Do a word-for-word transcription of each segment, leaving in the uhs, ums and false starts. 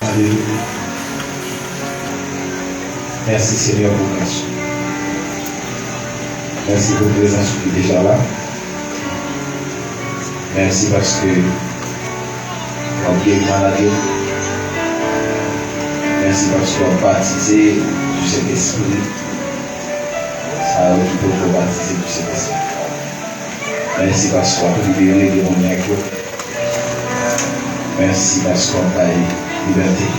Alelouya. Mèsi, Senyè, pou gras ou. Mèsi pou prezans ou ki deja la. Mèsi paske w ap geri malad yo. Mèsi paske w ap batize du Sentespri sa yo ki poko batize du Sentespri. Mèsi paske w ap libere demonyak yo. Mèsi paske w ap bay libète.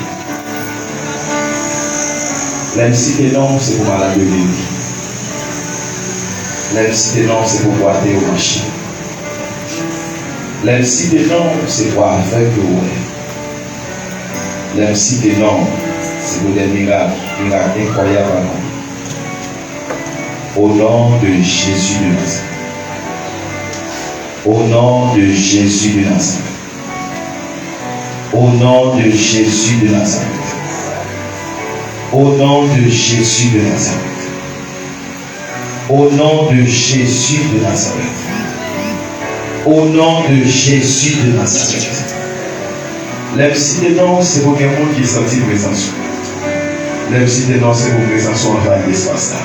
Lè m site non w, se pou malad yo geri. Lè m site non w, se pou bwate yo mache. Lè m site non w, se pou avèg yo wè. Lè m site non w, se pou de mirak, mirak enkwayab akonpli. Au nom de Jésus de Nazareth. Au nom de Jésus de Nazareth. Au nom de Jésus de Nazareth. Au nom de Jésus de Nazareth. Au nom de Jésus de Nazareth. Au nom de Jésus de Nazareth. Lè m site non w, se pou gen moun ki santi prezans ou. Lè m site non w, se pou prezans ou anvayi espas la.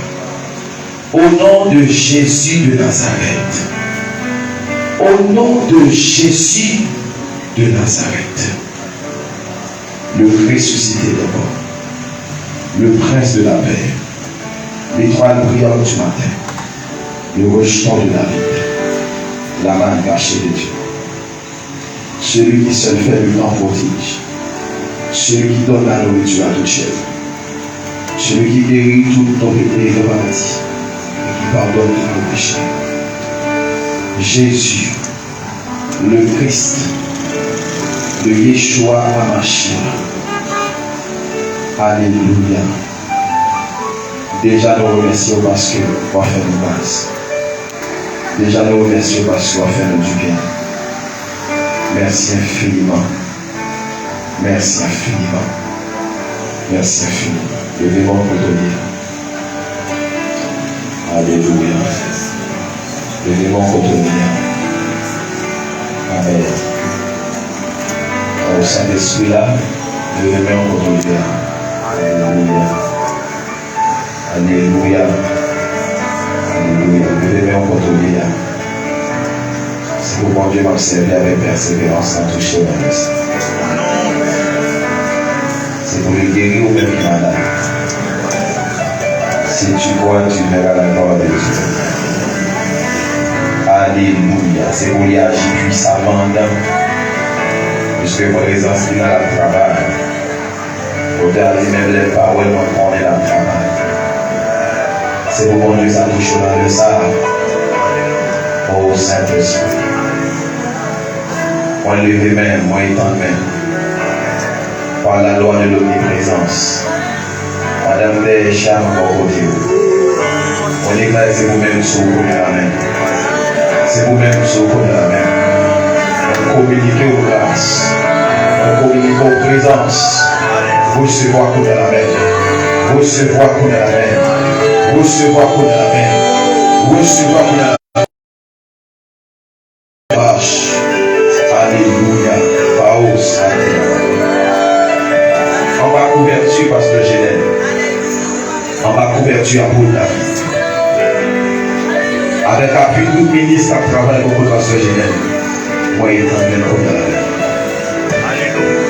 Au nom de Jésus de Nazareth. Au nom de Jésus de Nazareth. Le ressuscité des morts, le prince de la paix, l'étoile brillante du matin, le rejeton de David, la main cachée de Dieu, celui qui seul fait le grand prodige, celui qui donne la nourriture à toute chair, celui qui guérit toute nos maladies et qui pardonne tous nos péchés. Jésus, le Christ, le Yeshua HaMashiach. Alelouya. Deja nou remèsye w paske w ap fè nou gras. Deja nou remèsye w paske w ap fè nou dibyen. Mèsi enfiniman. Mèsi enfiniman. Mèsi enfiniman. Leve men w kote w ye a. Alelouya. Leve men w kote w ye a. Amèn. O Sentespri la, leve men w kote w ye a. Alelouya. Alelouya. Alelouya. Leve men w kote w ye a. Se pou Bondye m ap sèvi avèk pèseverans nan touche w nan lè sa. Se pou li geri ou menm ki malad. Si tu crois, tu verras la gloire de Dieu. Alelouya. Se pou li aji pwisaman anndan. Piske prezans li nan l ap travay. Otè a di, menm lè m pa wè l, mwen konnen l ap travay. Se pou Bondye sa touche w nan lè sa a. O Sentespri. Mwen leve men m, mwen etann men m. Par la loi de l'omniprésence. Pandan m dèyè chè a, mwen bò kote w. Mwen deklare se pou menm sou w kounye a menm. Se pou menm sou w kounye a menm. Mwen kominike w gras. Mwen kominike w prezans. Resevwa kounye a menm. Resevwa kounye a menm. Resevwa kounye a menm. Resevwa kounye a menm. Alelouya. Paos ate. Anba kouvèti pastè Genel. Anba kouvèti apot David. Avèk apui tout minis k ap travay bò kote pastè Genel. Mwen etann men kounye a la.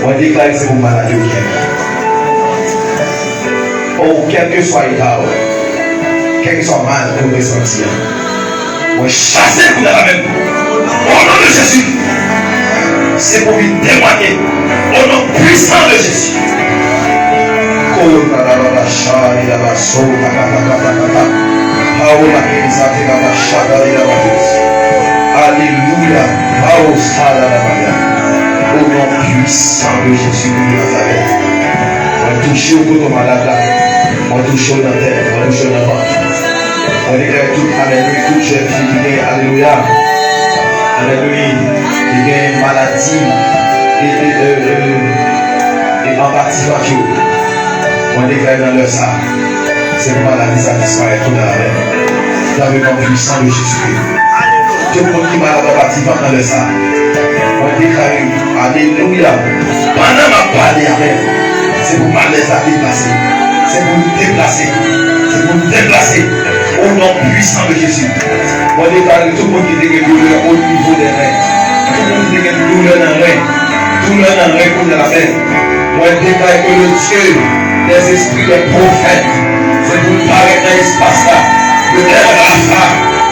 Mwen deklare se pou malad yo geri. O, kèlkeswa eta w, kèlkeswa mal ke w resanti a, mwen chase kounye a la menm. O non de Jezi, se pou vin temwaye. O non pwisan de Jezi. Kotarababa, shariraba, sotakatakatakata. Paola, kerizateraba, shadariraba. Alelouya. Paosarabaya. O non pwisan de Jezi de Nazarèt. Mwen touche w kote w malad la. Mwen touche w nan tèt. Mwen touche w nan vant. Mwen deklare tout, alelouya, tout jèn fi ki gen, alelouya, alelouya, ki gen maladi e, e, e, e, e anba ti vant yo. Mwen deklare nan lè sa, Se pou maladi sa disparèt kounye a la menm. Dans le nom puissant de Jésus-Christ. Tout moun ki malad anba divan nan lè sa. Mwen deklare, alelouya. Pandan m ap pale avè w, se pou malèz la deplase. Se pou l deplase. Se pou l deplase. Au nom puissant de Jésus. Mwen deklare tout moun ki te gen doulè o nivo dè ren. Tout moun ki te gen doulè nan ren. Doulè nan ren kounye a la menm. Mwen deklare ke le Dieu des esprits des prophètes, se pou l parèt nan espas la. Le Père Rapha,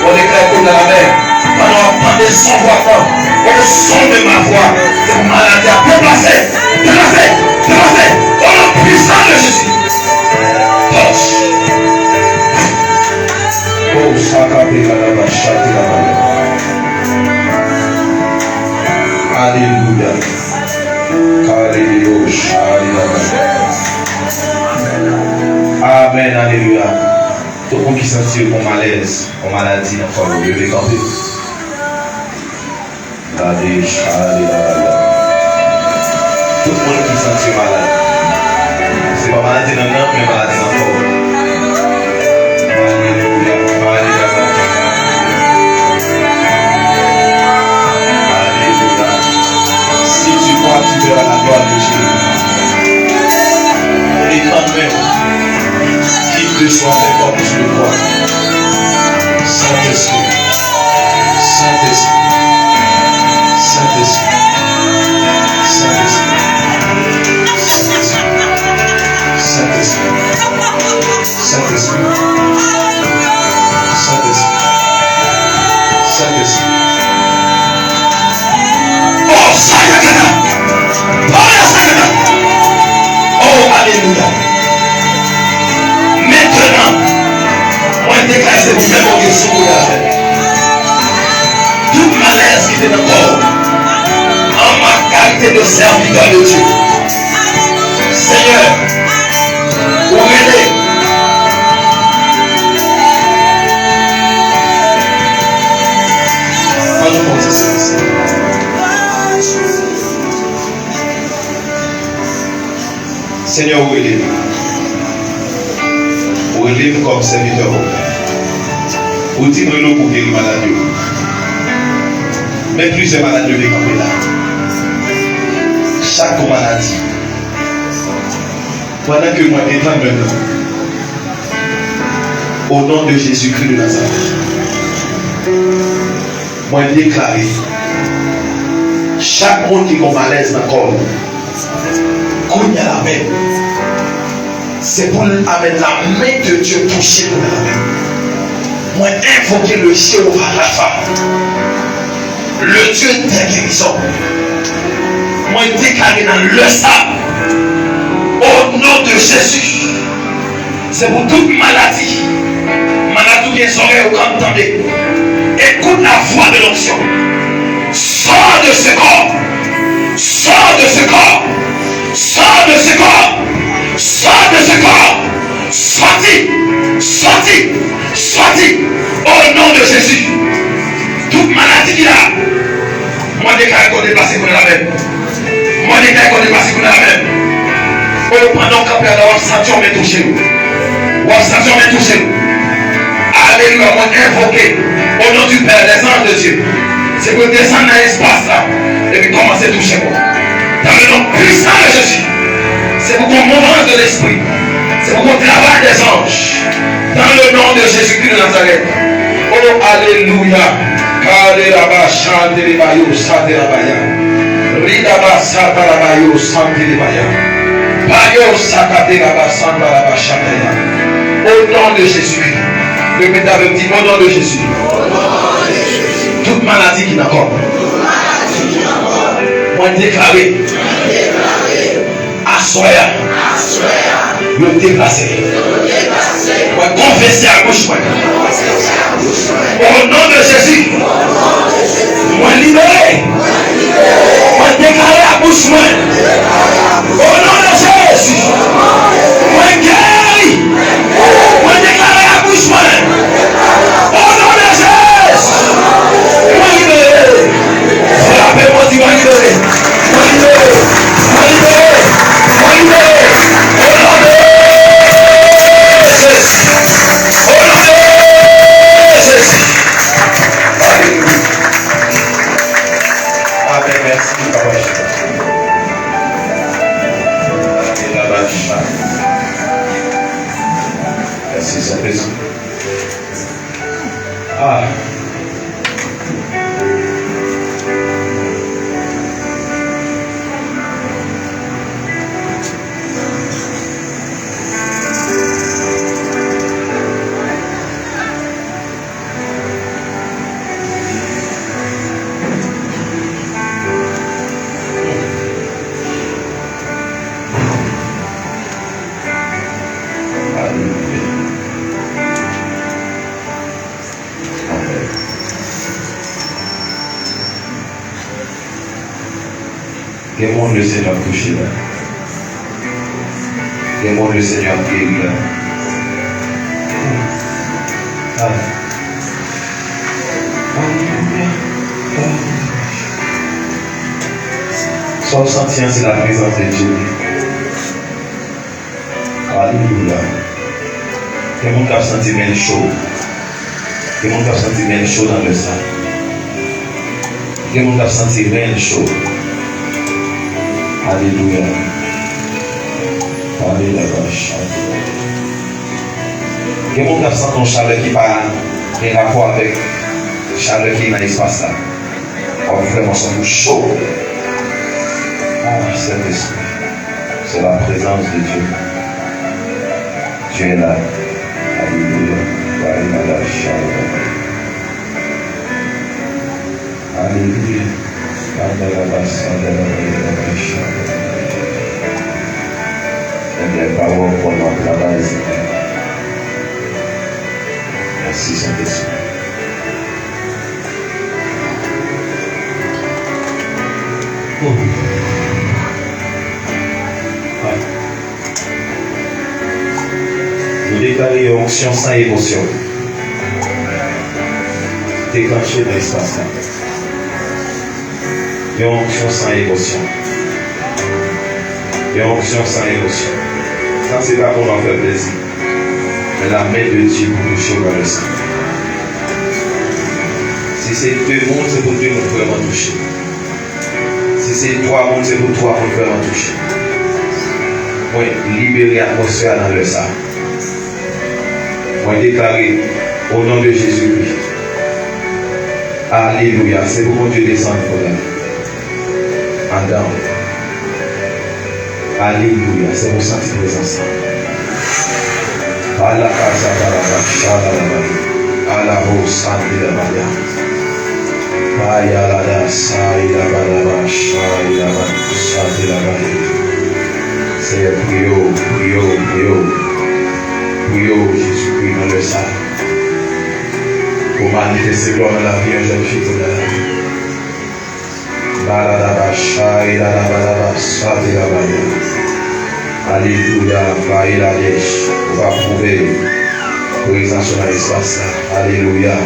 mwen deklare kounye a la menm. Pandan w ap tande son vwa tan, au son de ma voix, se pou maladi a deplase, deplase, deplase. Au nom puissant de Jésus. Touch. Oh, sakate la la ba, chate la ba. Alelouya. Alelouya. Alelouya. Amèn, alelouya. Tout moun ki santi yo gon malèz, gon maladi nan kò yo, leve kanpe. Alelouya. Tout moun ki santi yo malad. Se pa maladi nan nanm, men maladi nan kò. Alelouya. Alelouya. Alelouya. Si tu crois, tu verras la gloire de Dieu. Étends main. Qui te soit fait comme tu le crois. Saint-Esprit. Saint-Esprit. Saint-Esprit. Saint-Esprit. Saint-Esprit. Saint-Esprit. Saint-Esprit. Saint-Esprit. Oh, sakatata! Pawòl la sakata! Oh, alelouya! Mentnan, mwen deklare se pou menm Bondye sou kote avè m. Tout malèz ki te nan kò w, an ma kalite de sèvitè de Dye. Senyè, ou rele. Ann nou fè yon ti silans. Senyè, ou rele m. Ou rele m kòm sèvitè w. Ou di m rele w pou geri malad yo. Men plizyè malad yo te kanpe la. Chak gwo maladi. Pandan ke mwen etann men mwen, au nom de Jésus-Christ de Nazareth, mwen deklare, chak moun ki gon malèz nan kò l, kounye a la menm, se pou l amèn la men de Dye touche kounye a la menm. Mwen envoke le Jewova Rafa, le Dieu des guérisons. Mwen deklare nan lè sa, au nom de Jésus, se pou tout maladi, maladi ou gen zòrèy ou konn tande, écoute la voix de l'onction. Sors de ce corps. Sors de ce corps. Sors de ce corps. Sors de ce corps. Sòti. Sòti. Sòti. Au nom de Jésus. Tout maladi ki la, mwen deklare kò deplase kounye a la menm. Mwen deklare kò deplase kounye a la menm. O, pandan w kanpe la, w ap santi yon men touche w. W ap santi yon men touche w. Alelouya, mwen envoke, au nom du Père, les anges de Dieu, se pou yo desann nan espas la, epi kòmanse touche kò w. Dans le nom puissant de Jésus, se pou gon mouvans de lespri. Se pou gon travay dè zanj. Dans le nom de Jésus-Christ de Nazareth. Oh, alelouya. Kale la ba chante le ba yo sate la ba ya. Rida ba sata la ba yo sante le ba ya. Ba yo sakate la ba santa la ba chante ya. Au nom de Jésus-Christ. Repete avè m, di, au nom de Jésus. Tout maladi ki nan kò m, mwen deklare, aswè a, yo deplase. Mwen konfese ak bouch mwen, au nom de Jésus, mwen libere. Mwen deklare ak bouch mwen, au nom de Jésus, mwen geri. Mwen deklare ak bouch mwen, au nom de Jésus, mwen libere. Frape, mwen di, mwen libere. Mwen libere. Mwen libere. Mwen libere. Au nom de Jésus. Ah. Gen moun Lesenyè ap touche la. Gen moun Lesenyè ap geri la. Ah. Alelouya. Sa w santi an, se la prezans de Dye. Alelouya. Gen moun k ap santi men l cho. Gen moun k ap santi men l cho nan lè sa. Gen moun k ap santi men l cho. Alelouya. Alelouya. Gen moun k ap santi yon chalè ki pa gen rapò avèk chalè ki nan espas la. W ap vrèman santi w cho. Ah, Sentespri. C'est la présence de Dieu. Dieu est là. Alelouya. Alelouya. Alelouya. Ebyen, pawòl bon nan travay, Senyè. Mèsi, Sentespri. Nou deklare yon onksyon san emosyon deklanche nan espas la. Yon onksyon san emosyon. Yon onksyon san emosyon. Sa se pa pou nou fè plezi. Men la men de Dye pou touche w nan lè sa. Si se de moun, se pou de moun vrèman touche. Si se twa moun, se pou twa moun vrèman touche. Mwen libere atmosfè a nan lè sa. Mwen deklare, o non de Jezikri, alelouya, se pou Bondye desann kounye a anndan w. Alelouya, se pou w santi prezans la. Alakazadalaba, shalalaba, alabo, sandelabaya. Ayalada, sayilabadaba, shayilaba, sandelabaya. Senyè, priye w, priye w, priye w. Priye w, Jezikri, nan lè sa. Pou manifeste glwa nan lavi yon jèn fi kounye a. Baladaba, shayilabadaba, sandelabaya. Alelouya, bayiladesh. Ou va pwouve prezans ou nan espas la. Alelouya.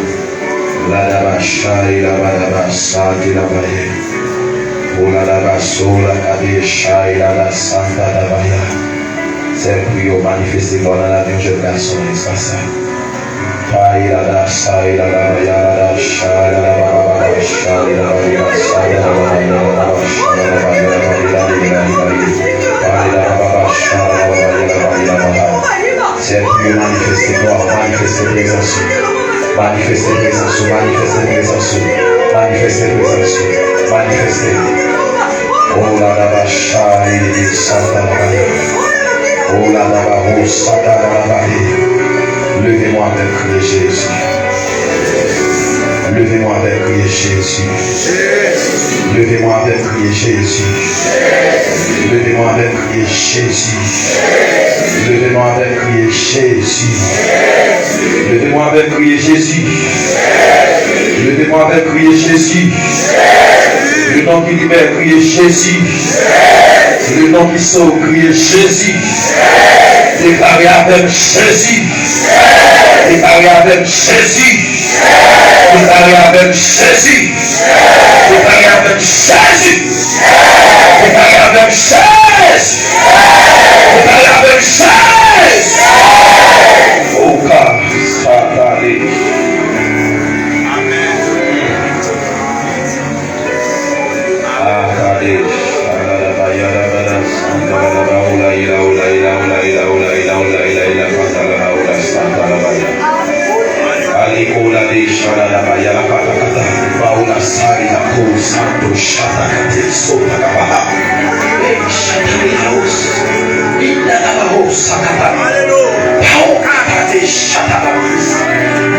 Ladaba, shayilabadaba, sandelabaya. Oladaba, sola, kade, shayilada, santa, dabaya. Senyè, priye w, manifeste glwa nan lavi yon jèn gason nan espas la. Kayilada, sayilada, bayalada, shayilada, bababa, shayilada, bayilada, sayilada, bayilada, bayilada, bayilada, bayilada, bayilada, bayilada. Senyè, pou yo manifeste glwa, manifeste prezans ou. Manifeste prezans ou, manifeste prezans ou. Manifeste prezans ou. Manifeste. Oladaba, shayilada, santa, bababa. Oladaba, ho, santa, bababa. Leve mwen avèk kriye Jezi. Leve mwen avèk kriye Jezi. Leve mwen avèk kriye Jezi. Leve mwen avèk kriye Jezi. Leve mwen avèk kriye Jezi. Leve mwen avèk kriye Jezi. Leve mwen avèk kriye Jezi. Le non ki libère, kriye Jezi. Le non ki sove, kriye Jezi. Deklare avè m Jezi. Deklare avè m Jezi. Deklare avè m Jezi. Deklare avè m Jezi. Deklare avè m Jezi. Deklare avè m Jezi. Oka satale. Akade. Alalaba, yalabada, santalaba, ula, ila, ula, ila, ula, ila, ula, ila, ula, ila, ila, katalaba, ula, santalaba. Shatakate sopakapa. Ei, shatariaos. Inanamao sakata. Paokakate shatarabas.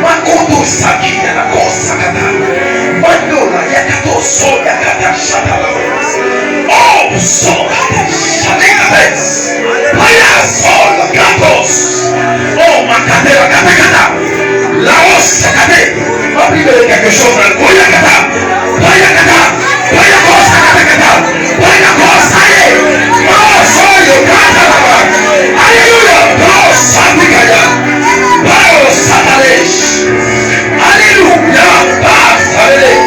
Makoto sakinanako sakata. Mandola yakato soyakata shatarabas. Oh, sokate shatarabas. Payasol katos. Oh, makate la katakata. Laos sakate. Anpil de kèlke chòz nan koyakata. Payakata. Payakos katakata. Payakos aye. Maoso yo katalaba. Aleluya. Paos satikaya. Paos satalesh. Aleluya. Paos satalesh.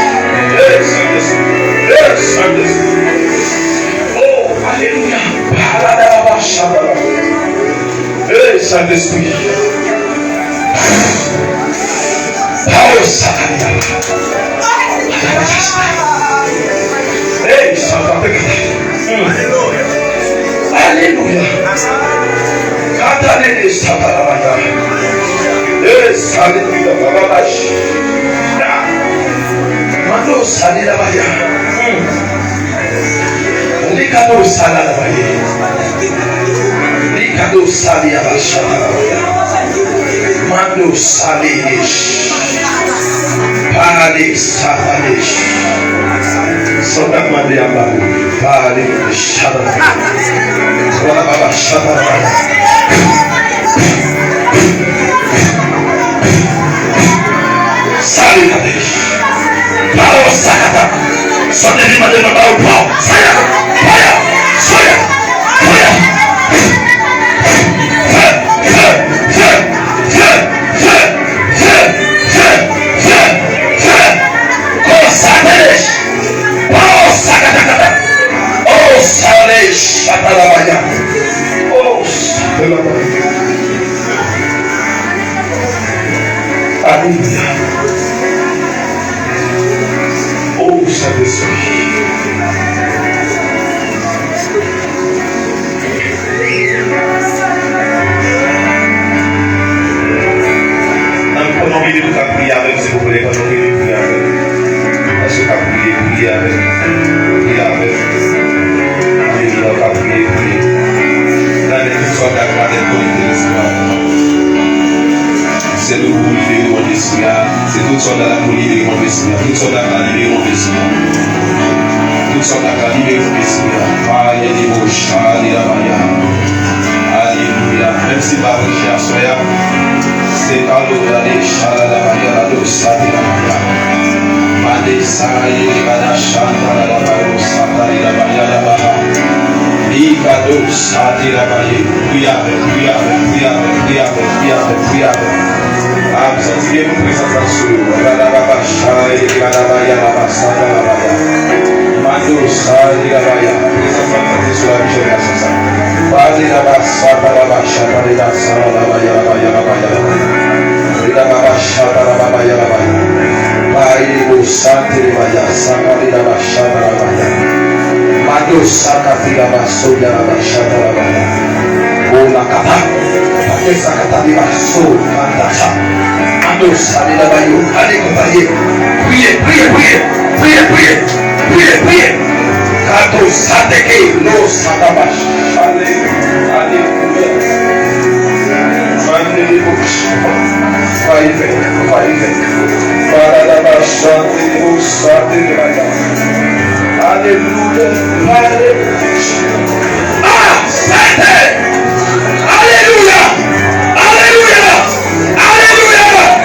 Yes, yes. Yes, yes. Oh, aleluya. Paladaba shabalaba. Hey, Sentespri. Pawòl sa ka vin. Hey, sa pa pe kata. Alelouya. Katalele sa pa la bata. Hey, alelouya. Baba bash. Mando sali la baya. Likado sala la baye. Likado sali abashata la baya. Mando sali ish. Pale sa pale. Sa w t ap mande a ba ou. Pale shata. Wala baba shata la baya. Sali kate. Paro sakata. Sòt epi mande mwen ba ou pran. Saya. Faya. Soya. Faya. Fè. Fè. Fè. Fè. Fè. Fè. Fè. Fè. Fè. Fè. Fè. Konsakre. Paro sakata kata. Oh, sale shatalabaya. Oh, alelouya. Oh, Sentespri. Nan, pran yon minit, ou ka priye avè m, silvouplè. Pran yon minit, priye avè m. Èske w ka priye, priye avè m? Priye avè m. Alelouya, w ka priye, priye. Gade tout sòlda k pa tèt konekte, lespri a. Se nou pou libere mond espri a. Se tout sòlda la pou libere mond espri a. Tout sòlda ka libere mond espri a. Tout sòlda ka libere mond espri a. Paye de bo chali la baya. Alelouya. Menm si pa preche aswè a, se pa lo la de chala la baya la do sa de la baya. Mande sa ye de bada chanta la la baya, santa de la baya la baya. Li kado sa de la baya. Priye avè m, priye avè m, priye avè m, priye avè m, priye avè m, priye avè m. Ah, m santi gen yon prezans la sou yo. Radababa, shaye, radabaya, rabasa, radabaya. Mando, sali, rabaya. Prezans la santi sou lavi jèn gason sa. Pale, rabasa, rababa, shata, rebasa, rabaya, rabaya, rabaya, rabaya. Rebaba, shata, rabaya, rabaya. Paye, bo, sante, rebaya, sakale, rabaya, shata, rabaya. Mando, sakate, rabaso, ya, rabashata, rabaya. O la kata, pake sakata de baso, matacha. Ando sali la bayo, ale konpaye. Priye, priye, priye, priye, priye, priye, priye. Kato sateke, lo satabash. Ale, alelouya. Mande de bouch. Fay vèk, fay vèk. Paradabash, ande de bouch, sate de baya. Alelouya. Alelouya. Ah, sete. Alelouya. Alelouya. Alelouya.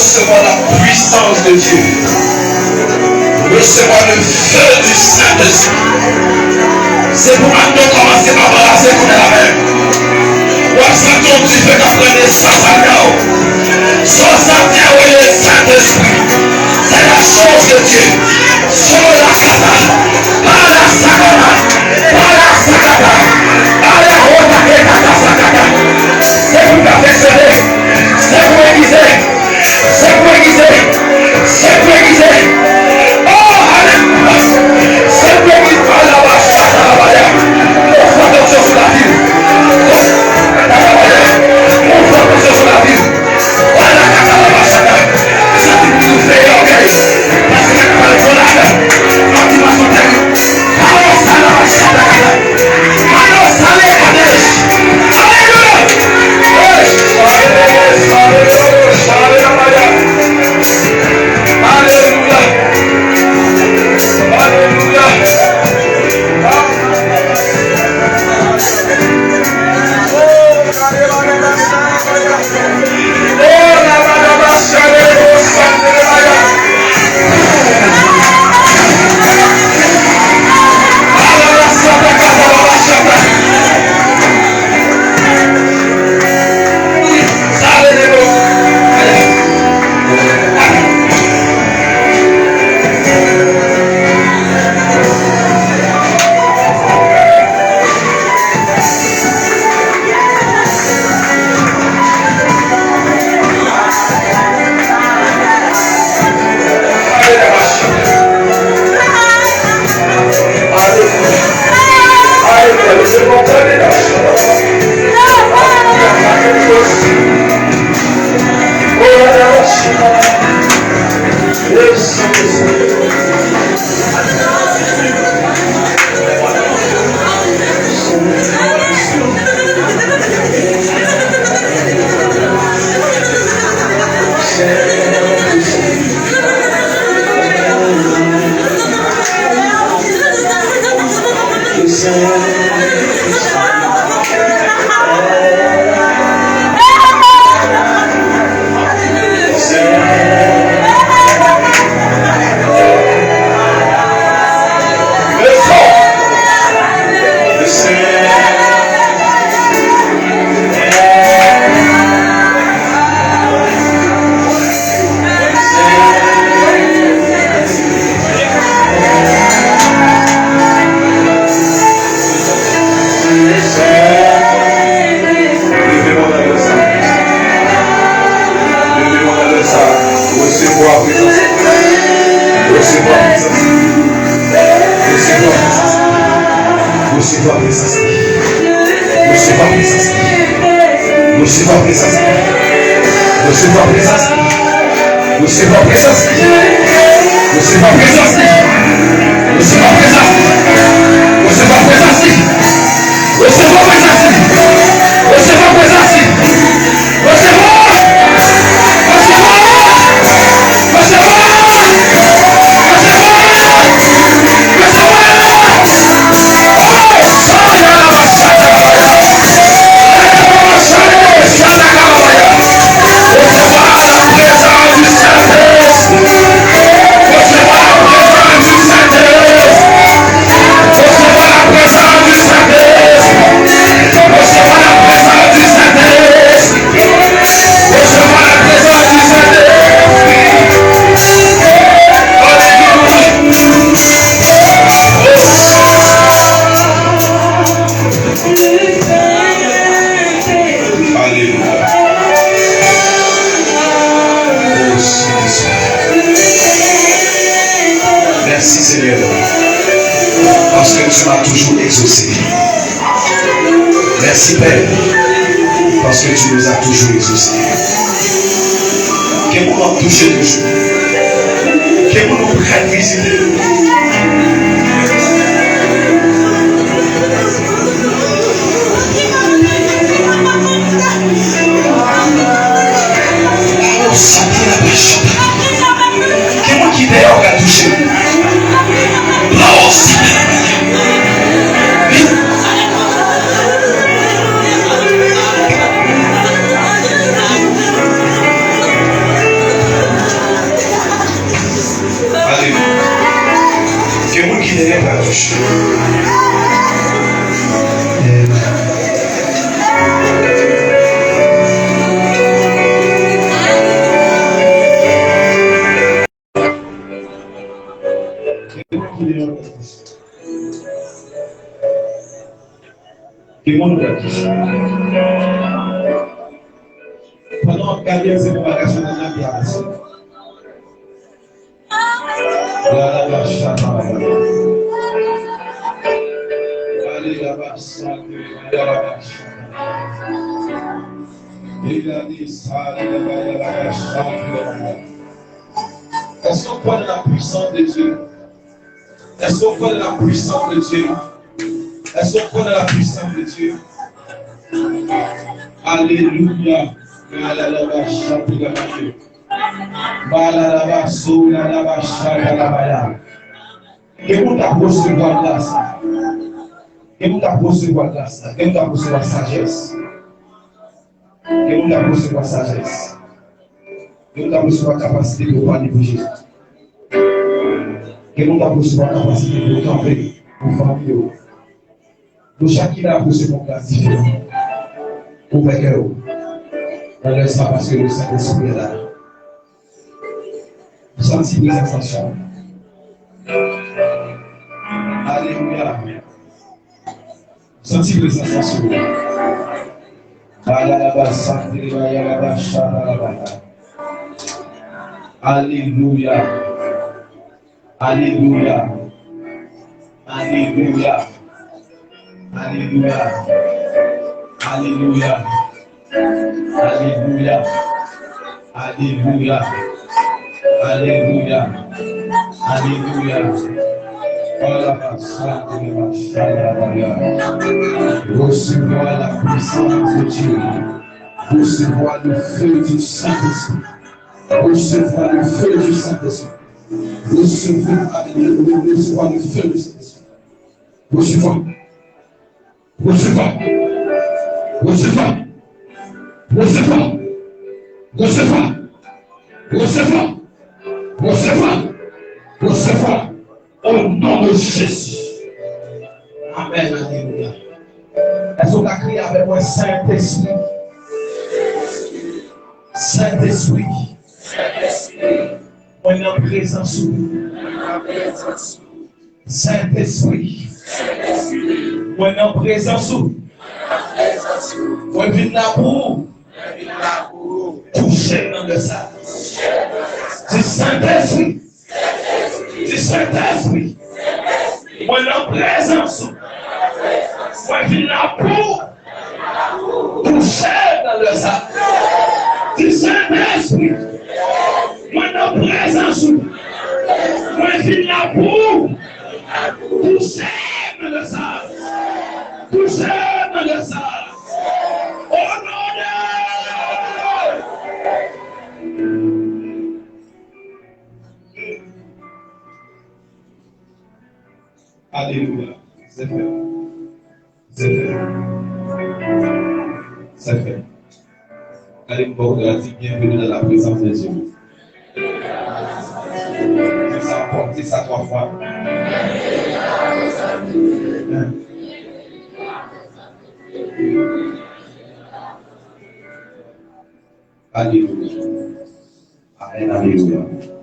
Recevoir la puissance de Dieu. Recevoir le feu du Saint-Esprit. Se pou maten w kòmanse pa brase kounye a la menm. W ap santi yon dife k ap pran nesans anndan w. Sa w santi a, rele Sentespri. C'est la chose de Dieu. Solo la kata. Pala sakata. Pala sakata. Pala hota ke kata sakata. Se pou perfeksyone. Se pou revize. Sanktifye, sanktifye, sanktifye. Oh, alelouya. Sanktifye, alabashatalabaya. Yon fòs onksyon sou lavi w. Yon fòs onksyon sou lavi w. Alakatalabashata. Sanktifye, veye ògèy. Paske sa ka pale bon ladan. Yon dimansyon tèk. Alabashatalabashata. Alelouya! Alelouya! Alelouya! Leve men w nan lè sa. Leve men w nan lè sa. Resevwa prezans. Resevwa prezans. Resevwa prezans. Resevwa prezans. Resevwa prezans. Resevwa prezans. Resevwa prezans. Resevwa prezans li. Resevwa prezans li. Resevwa prezans li. Resevwa prezans li. Resevwa prezans li. Resevwa prezans li. Resevwa! Resevwa! Resevwa! Resevwa! Resevwa! Alelouya. Oh, Sentespri. Mèsi, Senyè, paske tu m'as toujours exaucé. Mèsi, Pè, paske tu nous as toujours exaucés. Gen moun w ap touche toujou. Gen moun ou prèt vizite yo. Gen moun ki dèyè w ka touche. Gen moun k ap di sa. Pandan w ap gade, se pou bagay sou nan lavi a pase. Èske w kwè nan la puissance de Dieu? Èske w kwè nan la puissance de Dieu? Èske w kwè nan la puissance de Dieu? Alelouya. Alalaba, chante la Maladaba, soyadaba, shakalabaya. Gen moun k ap resevwa gras la. Gen moun k ap resevwa gras la. Gen moun k ap resevwa sajès. Gen moun k ap resevwa sajès. Gen moun k ap resevwa kapasite pou yo pale pou Jezi. Gen moun k ap resevwa kapasite pou yo kanpe pou fanmi yo. Nou chak ki la ap resevwa yon gras diferan. Ouvè kè w. Nan lè sa, paske le Sentespri la. Santi prezans Senyè. Alelouya. Santi prezans Senyè. Balalaba, santi, balalaba, shabalaba. Alelouya. Alelouya. Alelouya. Alelouya. Alelouya. Alelouya. Alelouya. Alelouya. Alelouya. Resevwa la puissance de Dieu. Resevwa le feu du Saint-Esprit. Resevwa le feu du Saint-Esprit. Resevwa, resevwa le feu du Saint-Esprit. Resevwa. Resevwa. Resevwa. Resevwa. Resevwa. Resevwa. Resevwa. Resevwa. Au nom de Jésus. Amen. Alelouya. Èske w ka kriye avèk mwen, Sentespri? Sentespri. Mwen nan prezans ou. Sentespri. Mwen nan prezans ou. Mwen vin la pou ou. Touche m nan lè sa. Di, Sentespri. Di, Sentespri. Mwen nan prezans ou. Mwen vin la pou ou. Touche m nan lè sa. Di, Sentespri, mwen nan prezans ou. Mwen vin la pou ou. Touche m nan lè sa. Touche m nan lè sa. O non de Alelouya. Se fè. Se fè. Se fè. Gade m bò kote a, di, bienvenue dans la présence de Dieu. Di sa fò, di sa twa fwa. Alelouya. Amen, alelouya.